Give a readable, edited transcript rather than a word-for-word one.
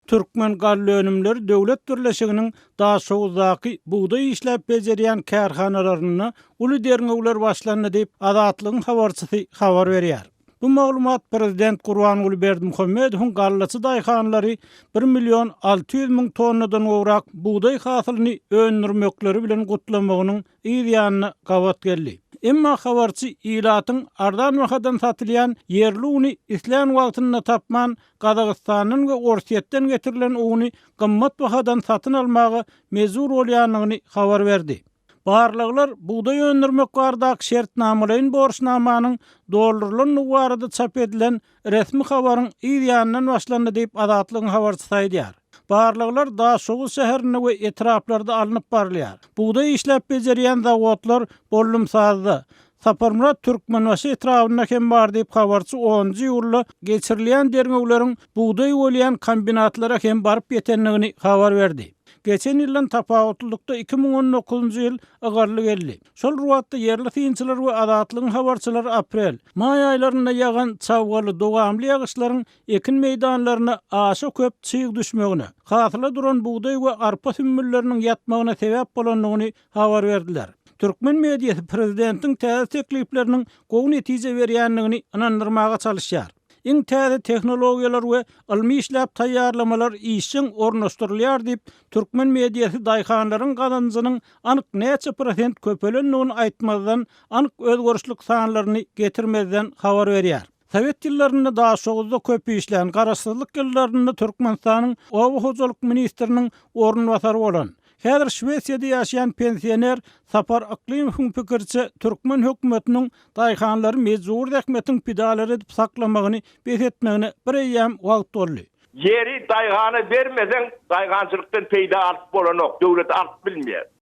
Türkmengallaönümleri döwlet birleşiginiň Daşoguzdaky bugdaý işläp bejerýän kärhanalarynda uly derňewler başlandy diýip, Azatlygyň habarçysy habar berýär. Bu maglumat prezident Gurbanguly Berdimuhamedowyň gallaçy daýhanlary bir million 600 müň tonnadan gowrak bugdaý hasylyny öndürmekleri bilen gutlamagynyň yz ýanyna gabat geldi. Emma habarçy ilatyň arzan bahadan satylýan ýerli uny islän wagtynda tapman, Gazagystandan we Orsýetden getirilen uny gymmat bahadan satyn almaga mejbur bolýandygyny habar berdi. Barlaglar bugdaý öndürmek baradaky şertnamalaýyn borçnamanyň doldurylandygy barada çap edilen resmi habaryň yz ýanyndan başlandy diýip, Azatlygyň habarçysy aýdýar. Barlaglar Daşoguz şäherinde we etraplarda alnyp barylýar. Bugdaý işläp bejerýän zawodlar Bollumsazda, Saparmyrat Türkmenbaşy etrabynda hem bar diýip, habarçy onunjy iýulda geçirilýän derňewleriň bugdaý bolýan kombinatlara hem baryp ýetendigini habar berdi. Geçen ýyldan tapawutlylykda 2019-njy ýyl ygally geldi. Şol bir wagtda ýerli synçylar we Azatlygyň habarçylary aprel, maý aýlarynda ýagan çabgaly dowamly ýagyşlaryň ekin meýdanlaryna aşa köp çyg düşmegine, hasyla duran bugdaý we arpa sümmülleriniň ýatmagyna sebäp bolandygyny habar berdiler. Türkmen mediasy prezidentiň täze teklipleriniň gowy netije berýändigini ynandyrmaga çalyşýar. Iň täze tehnologiýalar we ylmy işläp taýýarlamalar işjeň ornaşdyrylýar diýip, türkmen mediasy daýhanlaryň gazanjynyň anyk näçe prosent köpelendigini aýtmazdan, anyk özgerişlik sanlaryny getirmezden habar berýär. Sowet ýyllarynda Daşoguzda köp işlän, garaşsyzlyk ýyllarynda Türkmenistanyň oba hojalyk ministriniň orunbasary bolan, häzir Şwesiýada ýaşaýan pensioner Sapar Yklymowyň pikiriçe, türkmen hökümetiniň daýhanlary mejbury zähmetiň pidalary edip saklamagyny bes etmegine bir eýýäm wagt boldy. Ýeri daýhana bermeseň, daýhançylykdan peýda alyp bolanok, döwlet alyp bilmeýär.